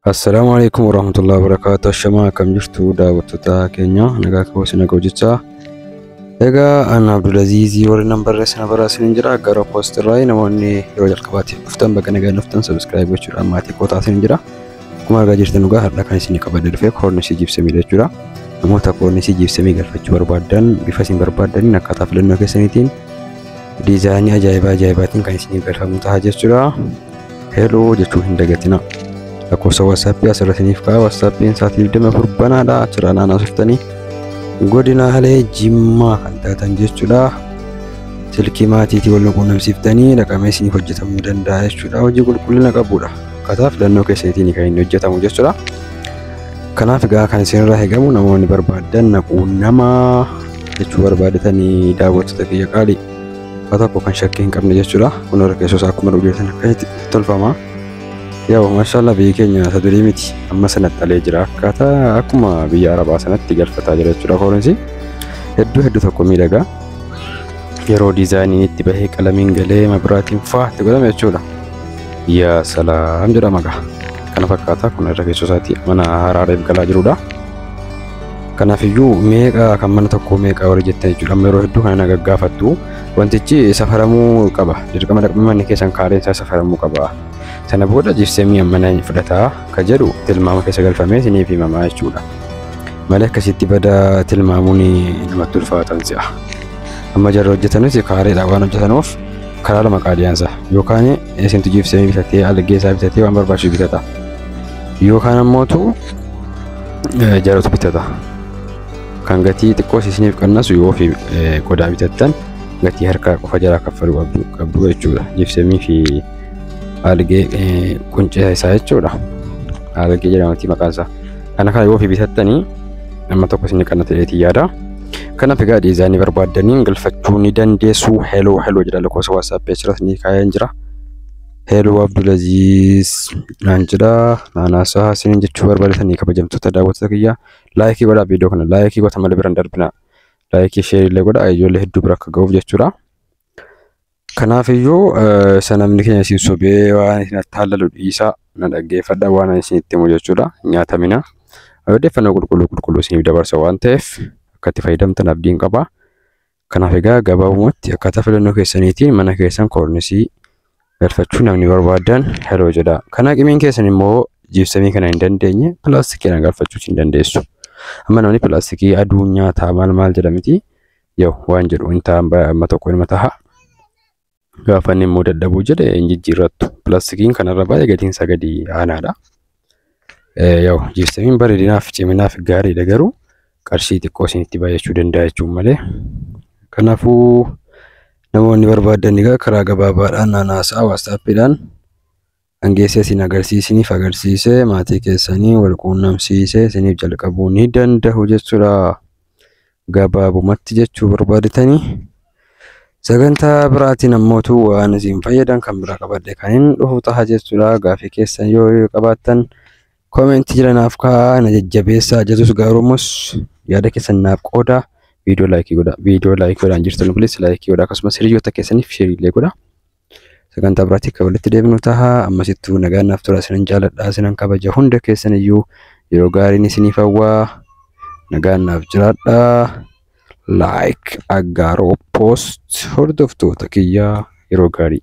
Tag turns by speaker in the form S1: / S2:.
S1: Assalaamu alaikum warahmatullahi wabarakatuh. Ashamaa, akkam jirtu daawwattoota keenya? Nagaa koo isin hojjechaa. Egaa ana Abdulaziizii warri nan barreessina barreessin jira. Gara poostirraa namoonni yeroo jalqabaatiif dhuftan, bakka nagaan dhuftan, subscribe gochuudhaan maatii koo taasisan jira. Akkuma argaa jirtan dhugaa har'a kan isin qabadee dhufe koornisii gypsumii jechuudha. Namoota koornisii gypsumii galfachuu barbaadan, bifa isin barbaadaniin, akkaataa filannoo keessaniitiin, diizaayinii ajaa'ibaa ajaa'ibaatiin kan isiniif galfamu ta'a jechuudha. Hello jechuu hin dagatina. Lakkoofsa WhatsAppii asirra isiniif ka'a. WhatsAppiin sa'aatii 24 banaadha. Achirraa naannoo turtanii godinaalee Jimmaa kan taatan jechuudha. Silkii maatiitii wal quunnamsiiftanii dhaqamee isiniif hojjetamuu danda'a jechuudha. Hojii qulqullina qabudha. Akkaataa filannoo keessaniitiin kan inni hojjetamu jechuudha. Kanaaf egaa kan isinirraa eegamu, namoonni barbaadan na quunnamaa jechuu barbaadatanii, daawwattoota kiyya qaalii. Waa tokko kan shakkii hin qabne jechuudha. Kun warra keessoo isaa akkuma dhugeessan akkasitti tolfama. Yaa maashaallah, biyyi keenya isa durii miti, amma sanatti alee jira, akkaataa akkuma biyya Arabaa sanatti galfataa jira jechuudha. Koornisii hedduu hedduu tokko miidhagaa yeroo diizaayiniin itti bahee, qalamiin galee, mabiraatiin faa itti godhame jechuudha. Yaa salaam jedhama gaa. Kana fakkaata, kun irra keessoo isaatti mana haaraadhaaf galaa jirudha. Kanaafiyyuu meeqa kan mana tokkoo meeqa warri jettan jechuudha. Amma yeroo hedduu kana na gaggaafattu. Wantichi safaramuu qaba. Dirqama dhaqmee manni keessan kaareen isaa safaramuu qaba. Sana booda gypsumii amma fudhataa ka jedhu tilmaama keessa galfamee isiniif himamaa jechuudha. Malee akkasitti bada tilmaamuun namatti ulfaatan si'a. Amma jarri hojjetanis kaareedhaan waan hojjetanuuf karaa lama qaadiyaansa. Yookaan isintu gypsumii bitatee, algee isaa bitatee, waan barbaachisu bitata. Yookaan ammootu jaratu bitata. Kan gatii xiqqoo isiniif qannasu, yoo ofii qodaa bitattan gatii harkaa qofa jaraa kaffaluu qabdu jechuudha. Gypsumii fi algee quncee isaa jechuudha. Algee jedhamati maqaan isaa. Kana kana yoo ofii bitattanii nama tokko isin qannata jedheetii yaada. Kanaaf egaa diizaayinii barbaaddaniin galfachuu ni dandeessu. Hello hello jedha, lakkoofsa WhatsAppii achirratti ni kaa'een jira. Hello Abdulaziz naan jedha. Naanaasaa isiniin jechuu barbaadatanii, kabajamtoota daawwattoota kiyyaa, like godhaa, viidiyoo kana like godha malee biraan darbina. Like, share illee godhaa, ijoollee hedduu bira akka ga'uuf jechuudha. Kanaafiyyuu isa namni keenya isin sobee waan isin attaallalu dhiisaa, na dhaggeeffadha waan ani isinitti himu jechuudha. Nyaatamina. Odeeffannoo qulqulluu qulqulluu isiniif dabarsa waan ta'eef akka itti fayyadamtan abdiin qaba. Kanaaf egaa gabaabumatti akkaataa filannoo keessaniitiin mana keessan koornisii galfachuu namni barbaadan hello jedha. Kana qimiin keessan immoo gypsumii kana hin dandeenye, pilaastikiidhaan galfachuu hin dandeessu. Amma namni pilaastikii aduu nyaataa maal maal jedhamiti. Yoo waan jedhu hin ta'an amma tokko ilma taha. Gaafa inni immoo dadhabuu jedhe hin jijjiirrattu. Pilaastikiin kanarra baay'ee gatiin isaa gadi aanaadha. Yoo gypsumiin bareedinaaf ciminaaf gaariidha, garuu qarshii xiqqoo isinitti baay'achuu danda'a jechuun malee. Kanaafuu namoonni barbaadan egaa karaa gabaabaadhaan naanaasaa WhatsAppiidhaan hangeessee isin agarsiisiniif agarsiisee, maatii keessanii wal quunnamsiisee isiniif jalqabuu ni danda'u jechuudha. Gabaabumatti jechuu barbaadatanii. Sagantaa biraatiin ammootu waan isin fayyadan kan biraa qabadhe kan hin dhufu taha jechuudha. Gaafii keessan yoo qabaattan commentii jala naaf kaa'aa, na jajjabeessaa jedhus gaarumus yaada keessan naaf qoodaa. Viidiyoo like godhaa. Viidiyoo like godhaan jirtan, please like godhaa, akkasumas hiriyoota keessaniif share illee godhaa. Sagantaa biraatti akka walitti deebinu taha. Ammasittuu nagaan naaf tura, isinan jaaladha, isinan kabaja, hunda keessan iyyuu yeroo gaariin isiniif hawwaa, nagaan naaf jiraadhaa. Like Aggaaroo Post, hordoftoota kiyyaa, yeroo gaarii.